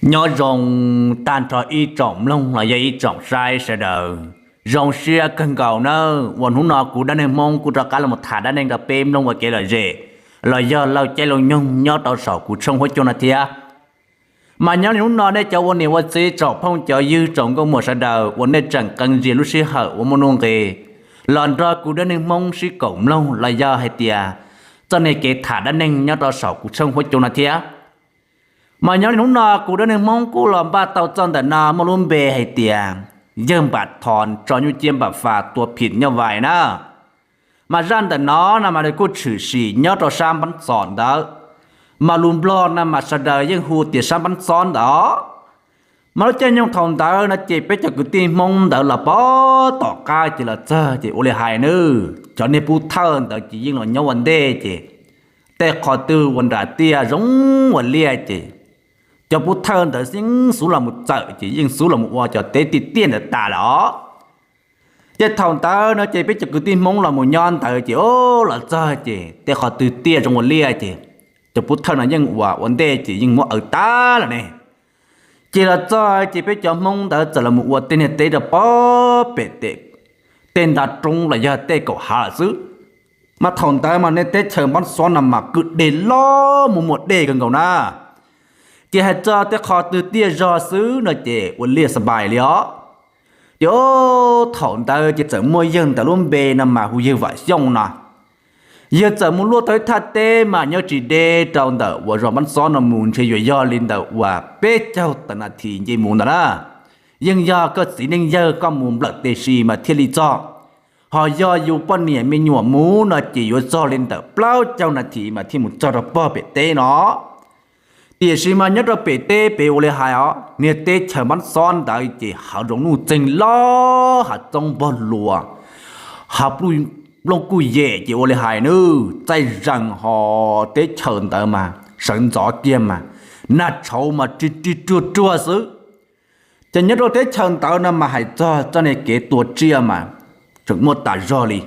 Nyob zoo tag nrho ib tsoom mloog los yog ib tsoom saib sawv daws. Zoo siab kawg nkaus nawb uas hnub no kuv Dab Neeg Hmoob kuj rov qab los tham dab neeg rau peb mloog ua kev lom zem los yog laug caij laug nyoog nyob rau saum kuv tshooj huab cua no thiab. Mas nyob li hnub no nej cov ua niam ua txiv tsoom phooj cov ywg tsoom nkauj muam sawv daws uas nej tseem qee ntsis lub sij hawm uas muaj nuj nqis los nrog kuv Dab Neeg Hmoob sib koom mloog los yog hais tias txoj niag kev tham dab neeg nyob rau saum kuv tshooj huab cua no thiab. Mas nyob li hnub no kuv Dab Neeg Hmoob kuj los npaj tau txoj ntawm no muaj lub npe hais tias yawg Npam Thos tso nyuj ciab Npam Fas tua phim nyuj vais na. Mas zaj ntawm no no mas nws kuj tshwm sim nyob rau sab Npab Txos ntawd, mas lus Nplog no mas sawv daws yeej hu tias sab Npab Txos ntawd. Mas lub caij nyoog thaum ntawd no ces peb cov kwv tij Hmoob ntawd los pab tom qab ces los txog ces ua li hais nws cov niag pub thawj ntawd ces yeej los nyob ua ntej ces tej qhov twg uas nram tiaj zoo ua liaj ces cov pub thawj ntawd yeej xub los mus txawm ces yeej xub los mus ua cov teb tiaj tiaj ntawd tas lawm os. Ces thaum ntawd no ces peb cov kwv tij Hmoob los mus nyob ntawd ces o los txog ces tej qhov twg tiaj zoo ua liaj ces cov pub thawj no yeej ua ua ntej ces yeej muab aws tas lawm ne. Ces los txog ces peb cov Hmoob ntawd txawm los mus ua tej niag teb rau pem tej ntav roob los yog tej kaum hav lawm xwb. Mas thaum ntawd mas nej teb chaws Npab Xob no mas kwj deg loj mus muaj dej kawg nkaus na. Ces hais txog tej qhov twg tiaj zog xwb no ces ua liaj xa npais li os. Ces thaum ntawd ces txawm muaj yawg ntawd lub npe no mas hu yawg Vam Xyooj no. Yawg txawm mus luaj tau ib thaj teb mas nyob tsis deb rau ntawm uas zos Npab Xob no mus ntshe yuav yog li ntawm uas peb caug tawm nas this nce mus ntawd na. Yeej yog koj txiv neej yawg koj mus nplawm tes si mas thiaj li txog. Ho yog yus poj niam me nyuam mus no ces yuav txog li ntawm plaub caug nas this mas thiaj mus txog rau pog pem teb no. Tiam sis mas nyob rau pem teb pem ua li hais os, niag teb chaws Npab Xob ntawd ces hav zoov nuj txeeg loj, hav txoob npog luas, hav nplooj kuj yem ces ua li hais nws txaij zees ho teb chaws ntawd mas sawv ntxov kiag mas nag tshauv mas rig rig ruag ruag xwb. Ces nyob rau teb chaws ntawd no mas hais txog txoj niag kev tua tsiaj mas tseem muaj tas zog li.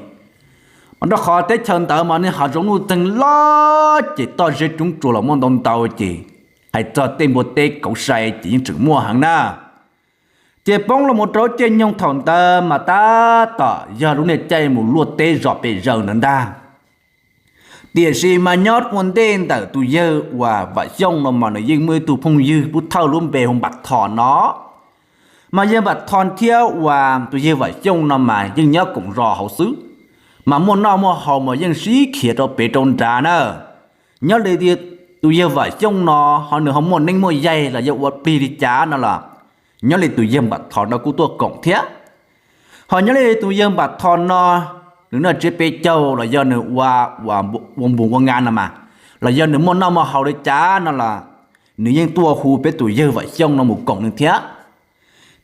Mas rau qhov teb chaws ntawd mas niag hav zoov nuj txeeg loj ces toj zeb roob tsuas los muaj ntau ntau ces hais txog tej npua teb kauv sai ces yeej tseem muaj heev na. Ces poob los mus rau caij nyoog thaum ntawd mas tab tom yog lub niag caij mus luaj teb zom pes zaws ntawd ntag. Tiam sis mas nyob ua ntej ntawm tus yawg uas Vam Xyooj no mas nws yeej muaj ib tug phooj ywg pub thawj lub npe hu Npam Thos no. Mas yawg Npam Thos thiab uas tus yawg Vam Xyooj no mas yeej nyob koom zos hauv xwb, mas muaj noj muaj haus mas yeej sib khiav rau pem rau nrad na. Nyob li tus yawg Vam Xyooj no ho nws ho muaj neeb muaj yaig los yog ua plig li cas no los nyob li tus yawg Npam Thos no kuj tuaj koom thiab. Ho nyob li tus yawg Npam Thos no, nws noj tsiab peb caug los yog nws ua, ua, ua npus ua nga no mas, los yog nws muaj noj muaj haus li cas no los nws yeej tuaj hu peb tus yawg Vam Xyooj no mus koom nws thiab.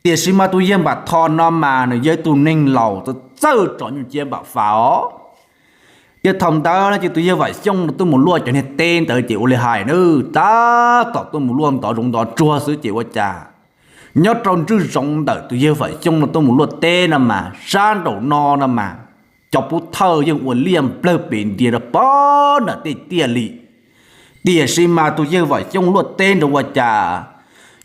Tiam sis mas tus yawg Npam Thos no mas nws yog ib tug neeg laus txawj txawj tso nyuj ciab Npam Fas os. Ces thaum ntawd no ces tus yawg Vam Xyooj no tuaj mus luaj cov niag teb ntawd ces ua li hais nws tab tom tuaj mus luaj ntov zoov ntov tsuag xwb ces ua cas nyob rau ntswj zoov ntawm tus yawg Vam Xyooj no tuaj mus luaj teb no mas sab nraum no no mas cov pub thawj yeej ua liaj nplawg pes ntias rau pog nram tej tiaj li. Tiam sis mas tus yawg Vam Xyooj luaj teb nrad ua cas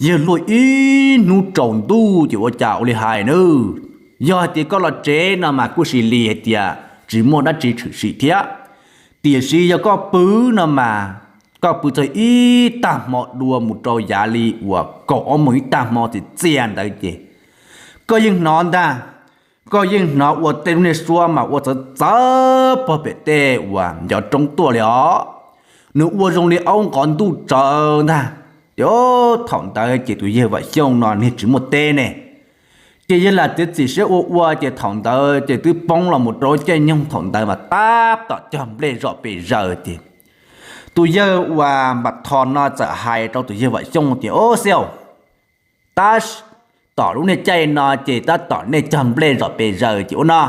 yawg luaj ib hnub tsaus ntuj ces ua cas ua li hais nws, yog hais tias koj los tsev no mas kuj sis li hais tias tsis muaj dab tsi tshwm sim thiab. Tiam sis yog koj pw no mas koj pw txog ib tag hmo dua mus rau yav li uas kaum ob moos ib tag hmo txias txias ntawd ces koj yeej hnov ntag, koj yeej hnov ua tej lub niag suab mas ua txawv txawv pog pem tej uas ncov roob tuaj li os. Nws ua zoo li aub nqov ntuj tsawv ntag. Ces thaum ntawd ces tus yawg Vam Xyooj no niag tsis muaj teb ne, ces yawg lam txiav txim siab ua ua ces thaum ntawd ces twb poob los mus rau caij nyoog thaum ntawd mas tab tom cog nplej zom pes zaws ces tus yawg uas Npam Thos no txawm hais rau tus yawg Vam Xyooj tias, Au xib aw, tab tom lub niag caij no ces tab tom nej cog nplej zom pes zaws ces ua no,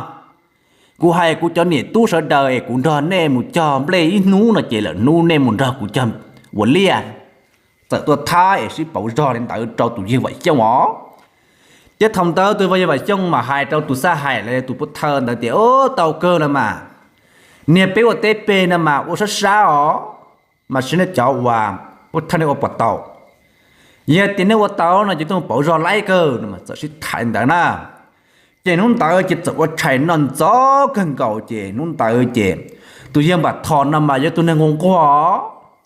kuv hais kuv cov niam tub sawv daws es kuv nrog nej mus cog nplej ib hnub no ces lwm hnub nej mus nrog kuv cog ua liaj. Txawm tuaj thab es sib pauv zog li ntawd rau tus yawg Vam Xyooj os. Ces thaum ntawd tus yawg Vam Xyooj mas hais rau tus xab hais los yog tus pub thawj ntawd tias, Au, tau kawg los mas, niag peb ua teb peg no mas ua sab sab os, mas sim nej cov uas pub thawj nej ua puas tau? Yog tias nej ua tau no ces tuaj pauv zog laib kawg no mas txawm sib tham li ntawd na. Ces hnub ntawd ces txawm ua tshais noj ntxov kawg nkaus ces hnub ntawd ces tus yawg Npam Thos no mas yog tus neeg nquag nquag,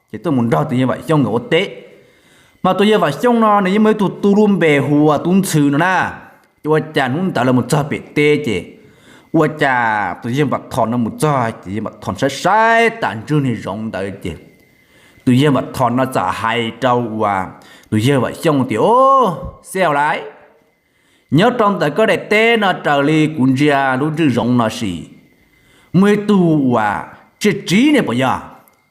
ces tuaj mus nrog tus yawg Vam Xyooj nkawd ua teb. Mas tus yawg Vam Xyooj no nws yeej muaj ib tug tub lub npe hu ua Tub Ntxhw no na. Ces ua cas hnub ntawd lawv mus txog pem teb ces ua cas tus yawg Npam Thos no mus txog ces yawg Npam Thos saib saib tas ntswg niag zoov ntawd ces tus yawg Npam Thos no txawm hais rau uas tus yawg Vam Xyooj tias, Au, xib hwb Lauj, nyob rau ntawm koj daim teb no raws li kuv ntsia lub ntswg zoov no sis muaj ib tug uas tsiaj tsiv ne puas yog?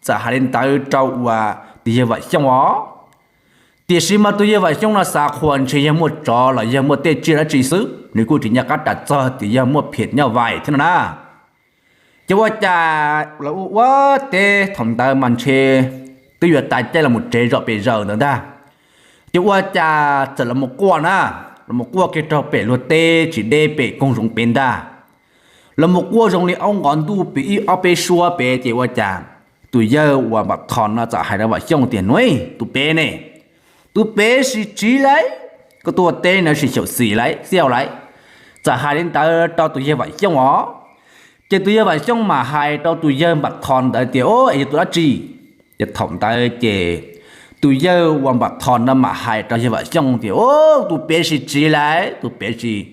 Txawm hais li ntawd rau uas tus yawg Vam Xyooj os. Tiam sis mas tus yawg Vam Xyooj no xav qhuas ntshe yog muaj tsov los yog muaj tej tsiaj dab tsi xwb, nws kuj tsis nco qab ras txog tias yog muaj phim nyuj vais thiab no na. Ces ua cas lawv ua ua teb thaum ntawd mas ntshe twb yuav tas caij los mus tsev zom pes zaws ntawd ntag. Ces ua cas txawm los mus quaj na, los mus quaj kiag rau pem luag teb tsis deb pem koog zoov pem ntag. Los mus quaj zoo li aub nqov ntuj pem ib ob peb suab pem ces ua cas tus yawg uas Npam Thos no txawm hais rau Vam Xyooj tias, Nuj, tus pem ne, tus pem sis tsiv lauj, koj tuaj teb no sis xyaum xim lauj, xib hwb Lauj. Txawm hais li ntawd rau tus yawg Vam Xyooj os. Ces tus yawg Vam Xyooj mam hais rau tus yawg Npam Thos ntawd tias, Au, es yog tus dab tsi? Ces thaum ntawd ces tus yawg uas Npam Thos no mam hais rau yawg Vam Xyooj tias, Au, tus pem sis tsiv lauj, tus pem sis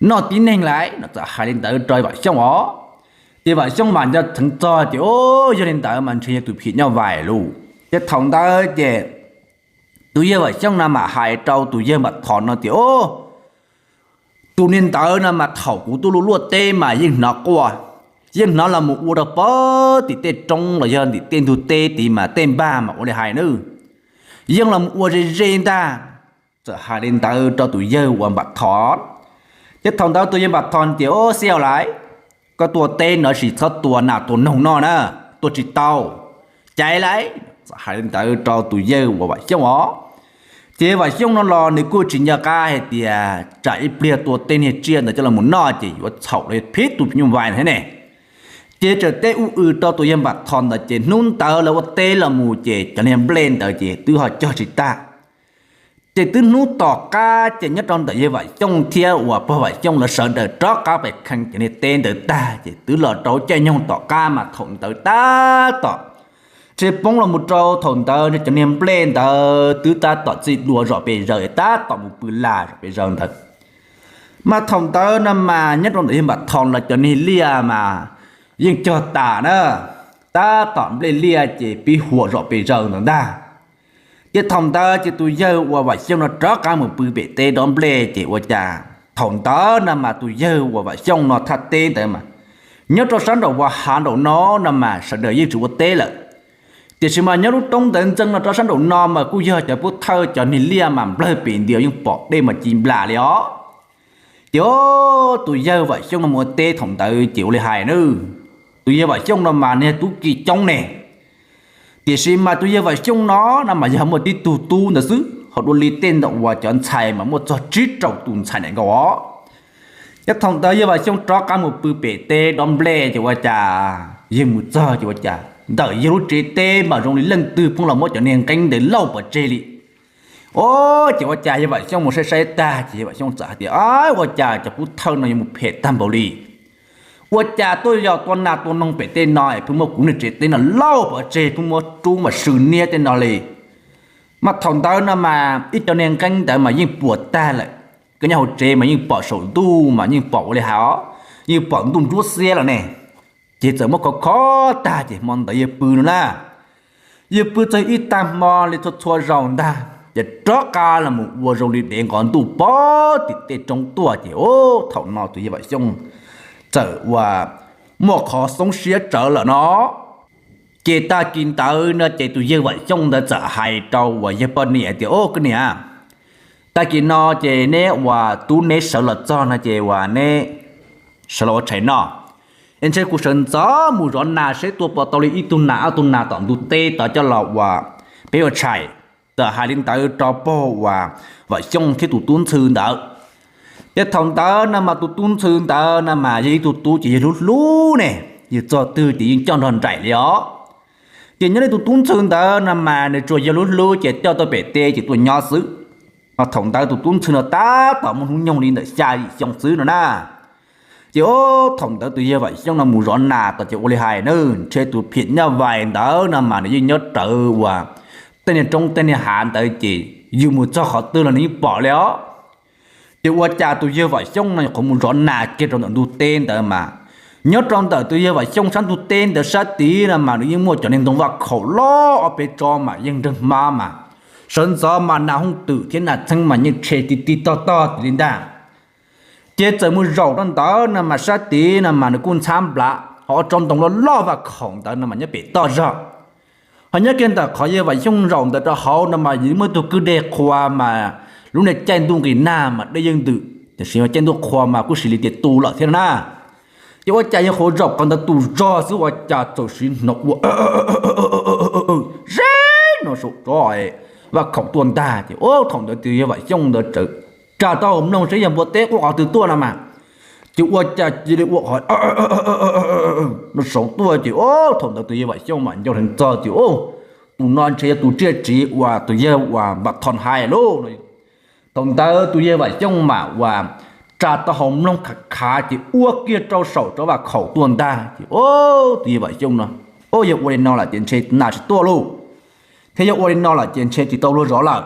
noj tib neeg lauj no. Txawm hais li ntawd rau Vam Xyooj os. Ces Vam Xyooj mam nco txheev txog tias, Au, yog li ntawd mas ntshe yog tus phim nyuj vais lauj. Ces thaum ntawd ces tus yawg Vam Xyooj no mam hais rau tus yawg Npam Thos no tias, Au, tus niag ntawd no mas thaum kuv tuaj luaj luaj teb mas yeej hnov quaj, yeej hnov los mus ua rau pem tim tej roob los yog tim tej ntug teb tid mas tej npag mas ua li hais nawb, yeej los ua ze ze ntag. Txawm hais li ntawd rau tus yawg uas Npam Thos. Ces thaum ntawd tus yawg Npam Thos tias, Au, xib hwb Lauj, koj tuaj teb no sis txhob tua nas tua noog noj na, tua tsis tau, caiv lauj. Txawm hais li ntawd rau tus yawg uas Vam Xyooj os. Ces Vam Xyooj no los nws kuj tsis nco qab hais tias tsam ib pliag tua tej niag tsiaj ntawd coj los mus noj ces yuav txhaum los yog phim tus phim nyuj vais thiab ne. Ces txawm teb ub w rau tus yawg Npam Thos ntawd ces hnub ntawd lawv ua teb los mus ces cov niag nplej ntawd ces twb ho cog tsis tag. Ces twb hnub tom qab ces nyob rau ntawm yawg Vam Xyooj thiab uas pog Vam Xyooj lawv sawv daws rov qab pais kheev cov niag teb ntawd tag ces twb los rau caij nyoog tom qab mas thaum ntawd tab tom tsis poob los mus rau thaum ntawd cov niag nplej ntawd twb tab tom txij dua zom pes zaws tab tom mus pw lag zom pes zaws ntawd. Mas thaum ntawd no mas nyob rau ntawm yawg Npam Thos los cov niag liaj mas yeej cog tas na, tab tom nplej liaj ces pib huam zom pes zaws ntawd ntag. Ces thaum ntawd ces tus yawg uas Vam Xyooj no rov qab mus pw pem teb dob nplej ces ua cas thaum ntawd no mas tus yawg uas Vam Xyooj no thaj teb ntawd mas nyob rau sab nraum hav nraum no no mas sawv daws yeej tsis ua teb lawm. Tiam sis mas nyob lub roob ntawd ntxeev no rau sab nraum no mas kuj yog cov pub thawj cov niag liaj mas nplawg pem ntias yeej pom dej mas ci nplas li os. Ces tus yawg Vam Xyooj no mus ua teb thaum ntawd ces ua li hais na, tus yawg Vam Xyooj no mas niag tub ki coob ne. Tiam sis mas tus yawg Vam Xyooj no no mas yog muaj tib tug tub ntawd xwb, ho dua li tej ntawm uas cov ntxhais mas muaj txog tsib rau tus ntxhais ntawm nkaus os. Ces thaum ntawd yawg Vam Xyooj rov qab mus pw pem teb dob nplej ces ua cas yawg mus txog ces ua cas ntawm yawg lub tsev teb mas zoo li leej twg pheej los muab cov niag nqeeb ntawd lauj pov tseg li. Os, ces ua cas yawg Vam Xyooj mus saib saib tag ces yawg Vam Xyooj txawm hais tias, Ab, ua cas cov pub thawj no yuav mus phem tag npaum li? Ua cas tuaj yos tua nas tua noog pem tej no es pheej muab kuv niag tsev teb no lauj pov tseg, pheej muab rub mas sw niab tej no li? Mas thaum ntawd no mas ib co niag nqeeb ntawd mas yeej puas tag lawm. Koj nyob hauv tsev mas yeej pom saum ntuj mas yeej pom ua li hais os, yeej pom ntuj ntsuab xiab lawm ne. Ces txawm muab khov khov tag ces hmo ntawd yawg pw no na. Yawg pw txog ib tag hmo li txhua txhua zaus ntag ces rov qab los mus ua zoo li dev nqov ntuj pog tim tej roob tuaj ces, o, thaum no tus yawg Vam Xyooj txawm ua muaj qhov xoob siab tsawv lawm no. Ces tag kis ntawd no ces tus yawg Vam Xyooj ntawd txawm hais rau uas yawg poj niam tias, O, koj niam, tag kis no ces neb uas tub neb sawv los txog no ces uas neb sawv los ua tshais noj, es ntshe kuv sawv ntxov mus zov nas seb tua puas tau li ib tug nas ob tug nas tom ntug teb tod coj los uas peb ua tshais. Txawm hais li ntawd rau pog uas Vam Xyooj thiab tus tub ntxhw ntawd. Ces thaum ntawd no mas tus tub ntxhw ntawd no mas yog ib tug tub ces yog hlub hlub ne, yog txog twg ces yeej coj nrog nraim li os. Ces nyob li tus tub ntxhw ntawd no mas nws tsuas yog hlub hlub ces coj tuaj pem teb ces tuaj nyob xwb. Mas thaum ntawd tus tub ntxhw no tab tom muaj hnub nyoog li ntawm xya yim xyoo xwb no na. Ces ub, thaum ntawd tus yawg Vam Xyooj no mus zov nas tod ces ua li hais na, ntshe tus phim nyuj vais ntawd no mas nws yeej nyob rawv uas tej niag roob tej niag hav ntawd ces yus mus txog qhov twg los nws yeej pom li os. Ces ua cas tus yawg Vam Xyooj no nyuam qhuav mus zov nas kiag rau ntawm ntug teb ntawd mas, nyob rau ntawm tus yawg Vam Xyooj sab ntug teb ntawd sab tid no mas nws yeej muaj cov niag ntoo vaj khaum loj ob peb tsob mas yeej nreeg hmab mas, sawv ntxov mas nas hooj twm thiab nas txheeb mas yeej tshe ti ti tog tog li ntag. Ces txawm mus zaum rau ntawd no mas sab tid no mas nws kuj ntxhab nplav ho ua rau ntoo loj loj vaj khaum ntawd no mas nyob pem toj zog. Ho nyob kiag ntawm qhov yawg Vam Xyooj zaum ntawd rau hauv no mas yeej muaj ib tug kwj deg qhua mas lub niag caij ntuj nqis nag mas dej yeej ntws, tiam sis caij ntuj qhua mas kuj sis li tias tu lawm thiab no na. Ces ua cas yawg qhuav zaum qhov ntawd tus zog xwb ua cas txawm sis hnov ua ze no saum tsob vaj khaum tuaj ntag. Ces ub, thaum ntawd tus yawg Vam Xyooj ntawd tsa tau hau mloog saib yog npua teb quaj qhov twg tuaj no mas, ces ua cas cia li ua qhov no saum tuaj. Ces ub, thaum ntawd tus yawg Vam Xyooj mas nco ntsoov txog tias ub, tus no ntshe yog tus tsiaj tsiv uas tus yawg uas Vam Thoj hais lauj. Thaum ntawd tus yawg Vam Xyooj mas uas tsa tau hau mloog khav khav ces ua kiag rau saum tsob vaj khaum tuaj ntag. Ces ub, tus yawg Vam Xyooj no, ub, yog ua li no lawm ces ntshe nas tsis tuaj lauj, thiab yog ua li no lawm ces ntshe tsis tau luag zov lawm.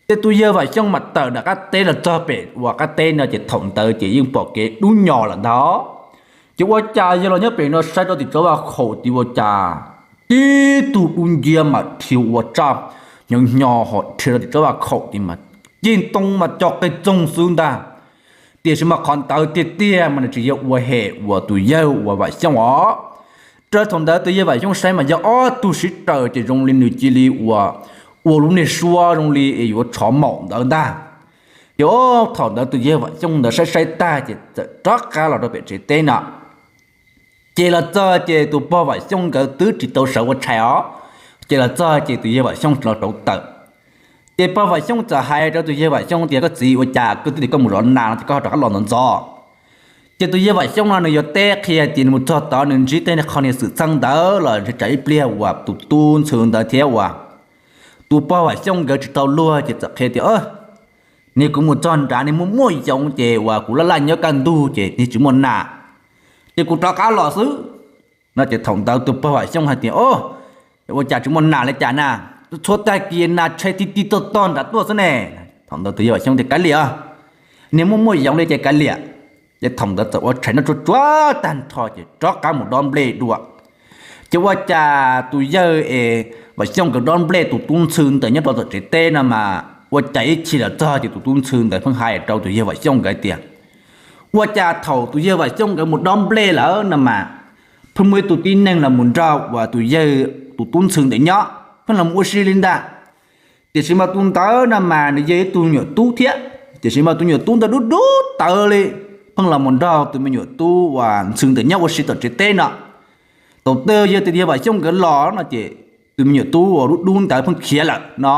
Ces tus yawg Vam Xyooj mas tawm nram qab teb los txog pem uas qab teb no ces thaum ntawd ces yeej pom kev dub nyos lawm ntag. Ces ua cas yawg los nyob pem no saib rau tim tsob vaj khaum ces ua cas tib tug dub nciab mas dhia ua tsaj hnyo hnyo ho dhia rau tim tsob vaj khaum ces mas cig ntoo mas co qig txoog xwb ntag. Tiam sis mas qhov ntawd tiag tiag mas nws tsis yog ua hem uas tus yawg uas Vam Xyooj os. Rau thaum ntawd tus yawg Vam Xyooj saib mas yog ob tug sib raws ces zoo li nws cia li uas ua lub niag suab zoo li es yuav tshov maum ntawd ntag. Ces ub, thaum ntawd tus yawg Vam Xyooj ntawd saib saib tag ces txawm rov qab los rau pem tsev teb no. Ces los txog ces tus pog Vam Xyooj nkawd twb tsis tau sawv ua tshais os. Ces los txog ces tus yawg Vam Xyooj los rauv taws. Ces pog Vam Xyooj txawm hais rau tus yawg Vam Xyooj tias, koj txiv, ua cas koj twb tias koj mus zov nas no ces koj ho rov qab los ntxov ntxov? Ces tus yawg Vam Xyooj no nws yuav teb qhia tias nws mus txog tod nws ntsib tej qho niag xwm txheej ntawd los ntshe tsam ib pliag uas tus tub ntxhw ntawd thiab uas tus pog Vam Xyooj nkawd tsis tau luag ces txawm qhia tias, niag kuv mus txog nrad niag muaj muaj yoov ces uas kuv laj laj nyob kaj ntug ces niag tsis muaj nas, ces kuv rov qab los xwb no. Ces thaum ntawd tus pog Vam Xyooj hais tias, o, ua cas tsis muaj nas li cas na? Txhua tag kis nas tshe ti ti tog tog nrad tuaj xwb ne. Thaum ntawd tus yawg Vam Xyooj tias, kav liam, niag muaj muaj yoov li ces kav liam. Ces thaum ntawd txawm ua tshais noj tsuag tsuag tag nrho ces rov qab mus dob nplej dua. Ces ua cas tus yawg es Vam Xyooj nkawd dob nplej tus tub ntxhw ntawd nyob rau tom tsev teb no mas ua cas ib chim los txog ces tus tub ntxhw ntawd pheej hais rau tus yawg Vam Xyooj nkawd tias, ua cas thaum tus yawg Vam Xyooj nkawd mus dob nplej lawm no mas pheej muaj ib tug tib neeg los mus nrog uas tus yawg tus tub ntxhw ntawd nyob, pheej los mus ua si li ntag. Tiam sis mas tus ntawd no mas nws yog ib tug me nyuam tub thiab, tiam sis mas tus me nyuam tub ntawd dub dub tawv li, pheej los mus nrog tus me nyuam tub uas ntxhw ntawd nyob ua si tom tsev teb no. Thaum twg yog tus yawg Vam Xyooj nkawd los no ces tus me nyuam tub uas dub dub ntawd pheej khiav lawm no.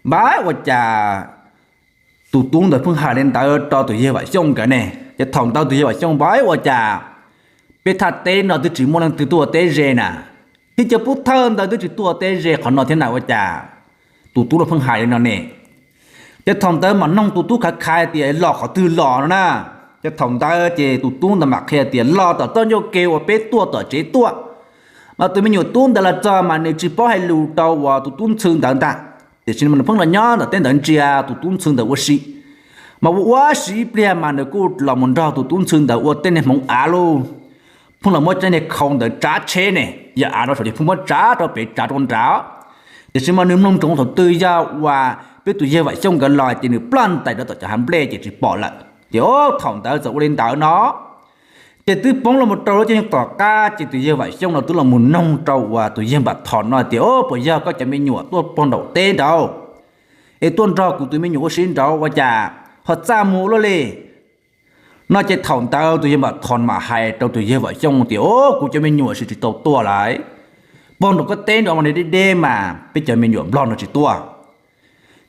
Npab ua cas tus tub ntawd pheej hais li ntawd rau tus yawg Vam Xyooj nkawd ne. Ces thaum ntawd tus yawg Vam Xyooj npab ua cas peb thaj teb no twb tsis muaj leej twg tuaj ua teb ze na, thiab cov pub thawj ntawd twb tsis tuaj ua teb ze qhov no thiab na, ua cas tus tub no pheej hais li no ne. Ces thaum ntawd mam noog tus tub khav khav tias los qhov twg los no na. Ces thaum ntawd ces tus tub ntawd mam qhia tias los tom txoj ncauj ke uas peb tuaj tom tsev tuaj. Mas tus me nyuam tub ntawd los txog mas nws tsis paub hais lus rau uas tus tub ntxhw ntawd ntag, tiam sis mas nws pheej los nyob ntawm teb ntawd ntsia tus tub ntxhw ntawd ua si. Mas ua ua si ib pliag mas nws kuj los mus nrog tus tub ntxhw ntawd ua tej niag hmoov av lauj. Pheej los muab tej niag khau ntawd tsav tsheb ne, yog av rau saum ces pheej muab tsav rau pem tsav rau nrad. Tiam sis mas nws mloog ntsoov thaum twg yog uas peb tus yawg Vam Xyooj nkawd los ces nws ploj ntais rau tom cov hav nplej ces tsis pom lawm. Ces o, thaum ntawd txawm ua li ntawd no. Ces twb poob los mus rau lub caij nyoog tom qab ces tus yawg Vam Xyooj no twb los mus noog rau uas tus yawg Npam Thom no tias, o, puas yog koj cov me nyuam tuaj pog nraum teb nraud es tuaj nrog kuv tus me nyuam ua si nraud ua cas ho txaj muag luaj li? No ces thaum ntawd tus yawg Npam Thom mam hais rau tus yawg Vam Xyooj tias, o, kuv cov me nyuam sis tsis tau tuaj lawm, pog nraum koj teb nraud mas deb deb mas peb cov me nyuam nplog no tsis tuaj.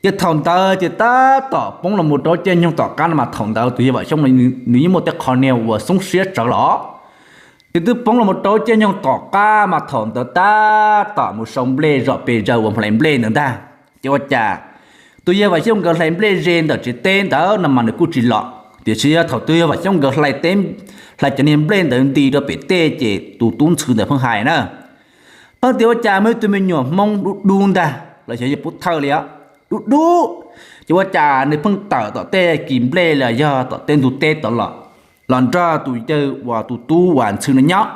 Ces thaum ntawd ces tab tom poob los mus rau caij nyoog tom qab no mas thaum ntawd tus yawg Vam Xyooj nws yeej muaj tej qho niag uas xoob siab tsawv los. Ces twb poob los mus rau caij nyoog tom qab mas thaum ntawd tab tom mus sau nplej zom pes zaws uas hlais nplej ntawd ntag. Ces ua cas tus yawg Vam Xyooj nkawd hlais nplej ze ntawm tsev teb ntawd no mas nws kuj tsis los, tiam sis yog thaum tus yawg Vam Xyooj nkawd hlais teb, hlais cov niag nplej ntawd nti rau pem tej ces tus tub ntxhw ntawd pheej hais na, pheej tias ua cas muaj ib tug me nyuam Hmoob dub dub ntag los xyov yog pub thawj li os, dub dub, ces ua cas nws pheej tawm tom tej kis nplej los yog tom tej ntug teb tod los, los nrog tus yawg uas tus tub uas ntxhw no nyob,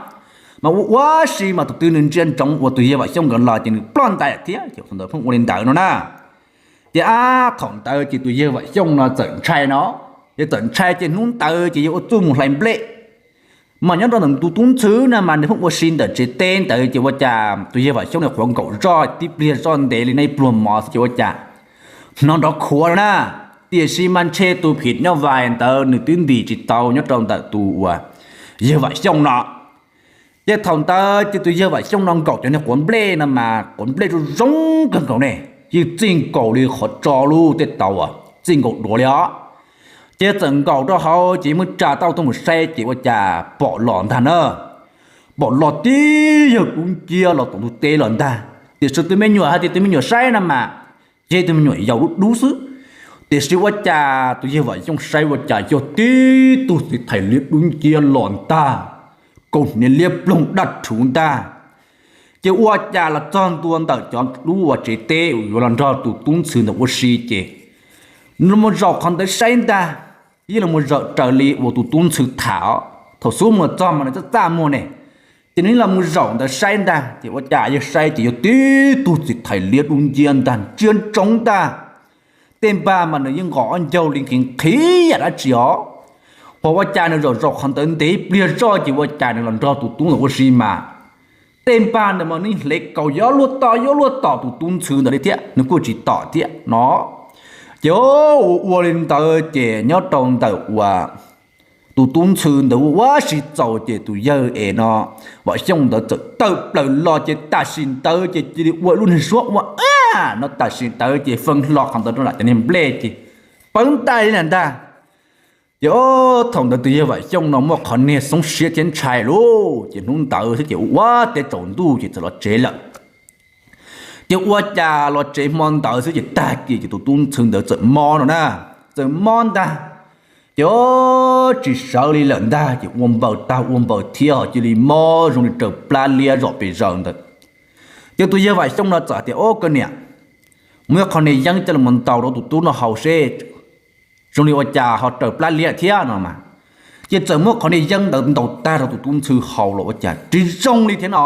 mas ua ua si mas tus twg nws ntsia ntsoov uas tus yawg Vam Xyooj nkawd los ces nws ploj ntais thiab, ces thaum ntawd pheej ua li ntawd no na. Ces ab thaum ntawd ces tus yawg Vam Xyooj no txawm ntshai no, ces txawm ntshai ces hnub ntawd ces yawg ua txuj mus hlais nplej, mas nyob rau ntawm tus tub ntxhw na mas nws pheej ua si ntawm tsev teb ntawd ces ua cas tus yawg Vam Xyooj nws qhuav nkaum zoj tib pliag zoj ntev li nej pluag mov xwb ces ua cas hnov nrov khuav no na, tiam sis mas ntshe tus phim nyuj vais ntawd nws twb ntim tsis tau nyob rau ntawm tus uas yawg Vam Xyooj no. Ces thaum ntawd ces tus yawg Vam Xyooj no nkaum cov niag quav nplej no mas quav nplej zoo zoo kawg nkaus ne, yeej txij nkaus li qhov tso lub tej tau, txij nkaus duav li os. Ces txawm nkaum rau hauv ces muab tsa tau tuaj mus saib ces ua cas pom los ntag na, pom los tib yawg dub nciab los tom ntug teb los ntag, tiam sis tus me nyuam hais tias tus me nyuam saib no mas, ces tus me nyuam yau dub dub xwb, tiam sis ua cas tus yawg Vam Xyooj saib ua cas yog tib tug txiv thais liab dub nciab los ntag, kaus hniav liab ploog daj rhuv ntag. Ces ua cas los txog ntua ntawm cov lub uas tsev teb uas yuav los nrog tus tub ntxhw ntawd ua si ces nws los zaum qhov ntawd saib ntag, yeej los zaum raws li uas tus tub ntxhw tham os. Thaum xub mus los txog mas nws txaj txaj muag ne, ces nws los mus zaum ntawd saib ntag ces ua cas yawg saib ces yog tib tug txiv thais liab dub nciab ntag ntsia ntsoov ntag. Tej npag mas nws yeej nqos ob ncaug li nqhis nqhis yam dab tsi os. Hos ua cas nws zaum zaum qhov ntawd ntev pliag zoj ces ua cas nws los nrog tus tub ntawd ua si mas tej npag ntawd mas nws hle kaus yuav luag tom yuav luag tom tus tub ntxhw ntawd li thiab nws kuj tsis tom thiab no. Ces ua ua li ntawd ces nyob rau ntawm uas tus tub ntxhw ntawd ua ua si txaus ces tus yawg es no Vam Xyooj ntawd txawm tawm plaws los ces tam sim ntawd ces cia li ua ib lub niag suab ua ab no tam sim ntawd ces feej hlo qhov ntawd rau lam cov niag nplej ces pawv ntais li ntag. Ces thaum ntawd tus yawg Vam Xyooj no muaj qhov niag xoob siab thiab ntshai lauj, ces hnub ntawd xwb ces ua ua teb tsaus ntuj ces txawm los tsev lawm. Ces ua cas los tsev hmo ntawd xwb ces tag kis ces tus tub ntxhw ntawd txawm mob no na, txawm mob ntag. Ces tsis sawv li lawm ntag ces ua npaws tag ua npaws thiab ho cia li mob zoo li raws plab liab zom pes zaws ntawd. Ces tus yawg Vam Xyooj no txawm tias, Au koj niam, muab qhov niag yeeb coj los ntaus rau tus tub no haus seb zoo li ua cas ho raws plab liab thiab no mas. Ces txawm muab qhov niag yeeb ntawd ntaus tag rau tus tub ntxhw haus los ua cas tsis zoo li thiab no.